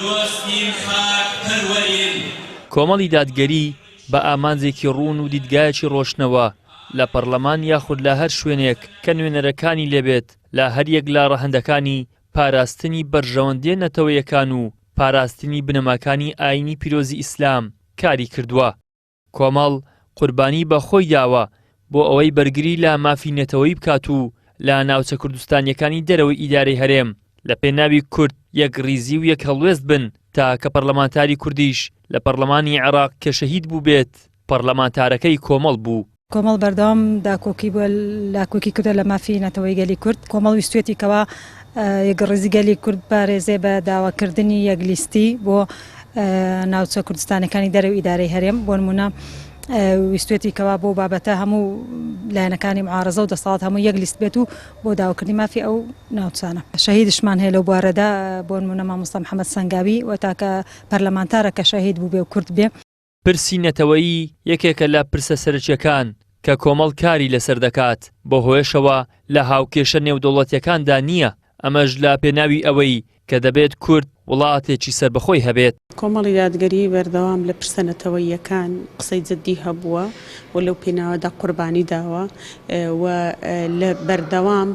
دۆستین خاک پەروەرین. کۆمەڵی دادگەری بە ئامانجێکی ڕوون و دیدگایەکی ڕۆشنەوە لە پەڕلەمان یاخود لە هەر شوێنێک کە نوێنەرەکانی لێبێت لە هەریەک لە ڕەهەندەکانی پاراستنی بەرژەوەندیە نەتەوەیەکان و پاراستنی بنەماکانی ئاینی پیرۆزی ئیسلام کاری کردووە. کۆمەڵ قوربانی بە خۆی داوە بۆ ئەوەی بەرگری لە مافی نەتەوەیی بکات و لە ناوچە کوردستانیەکانی دەرەوەی ئیدارەی هەرێم لە پێناوی کورد یەکڕیزی و یەکهەڵوێست بن تا کە پەڕلەمانتاری کوردیش لە پەڕلەمانی عێڕاق کە شەهید بووبێت پەڕلەمانتارەکەی کۆمەڵ بوو. کۆمەڵ بەردەوام داکۆکی بووە داکۆکی کردووە لە مافی نەتەوەی گەلی کورد. کۆمەڵ ویستویەتی کەوا یەکڕیزی گەلی کورد بپارێزێ بە داواکردنی یەک لیستی بۆ ناوچە کوردستانەکانی دەرەوەی ئیدارەی هەرێم. بۆ نموونە ویستویەتی کەوا بۆ بابەتە هەموو لایەنەکانی معارەزە و دەسەڵات هەموو یەک لیست بێت و بۆ داواکردنی مافی ئەو ناوچانە. شەهیدشمان هەیە لەو بوارەدا بۆ نموونە مامۆستا محەمەد سەنگاوی و تاکە پەرلەمانتارە کە شەهید بووبێ و کورد بێ. پرسی نەتەوەیی یەکێکە لە پرسە سەرەکیەکان کە کۆمەڵ کاری لەسەر دەکات، بەوهۆیەشەوە لە هاوکێشە نێودەوڵەتیەکاندا نییە، ئەمەش لە پێناوی ئەوەی کە دەبێت کورد وڵاتێکی سەربەخۆی هەبێت. کۆمەڵی دادگەریی بەردەوام لە پرسە نەتەوەییەکان قسەی جددی هەبووە و لەو پێناوەدا قوربانی داوە و لە بەردەوام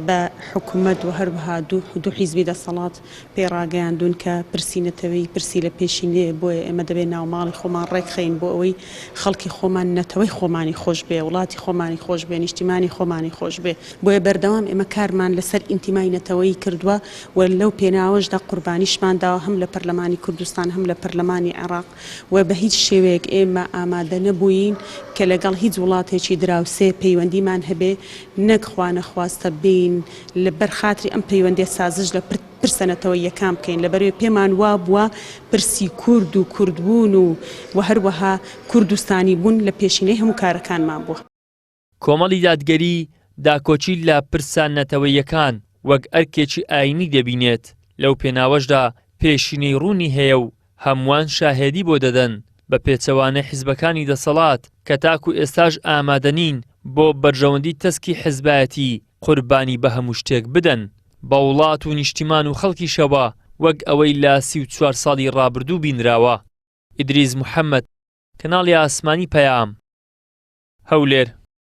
بە حکومەت و هەروەها دوو حیزبی دەسەڵات پێی ڕاگەیاندوون کە پرسی نەتەوەیی پرسی لە پێشینەیە بۆیە ئێمە دەبێ ناوماڵی خۆمان ڕێکخەین بۆ ئەوەی خەڵکی خۆمان نەتەوەی خۆمانی خۆش بێ وڵاتی خۆمانی خۆش بێ نیشتیمانی خۆمانی خۆش بێ بۆیە بەردەوام ئێمە کارمان لە سەر ئینتیمای نەتەوەیی کردووە و لەو پێناوەشدا قوربانیشمان داوە هەم لە پەرلەمانی کوردستان هەم لە پەرلەمانی عێڕاق و بە هیچ شێوەیەک ئێمە ئامادە نەبووین کە لەگەڵ هیچ وڵاتێکی دراوسێ پەیوەندیمان هەبێ نەک خوانەخواستە بێین لە بەر خاتری ئەم پەیوەندیە سازش لە پرسە نەتەوەییەکان بکەین، لەبەرئەوەی پێمان وابووە پرسی کورد و کوردبوون و و هەروەها کوردستانی بوون لە پێشینەی هەموو کارەکانمان بووە. کۆمەڵی دادگەری داکۆکی لە پرسە نەتەوەییەکان وەک ئەرکێکی ئایینی دەبینێت، لەو پێناوەشدا پێشینەی ڕوونی هەیە و هەمووان شاهێدی بۆ دەدەن، بە پێچەوانەی حیزبەکانی دەسەڵات کە تاکو ئێستاش ئامادەنین بۆ بەرژەوەندی تەسکی حیزبایەتی قوربانی بە هەموو شتێک بدەن بە وڵات و نیشتیمان و خەڵکیشەوە وەک ئەوەی لە 34 ساڵی ڕابردوو بینراوە. ئیدریس محەمەد، کەناڵی ئاسمانی پەیام، هەولێر.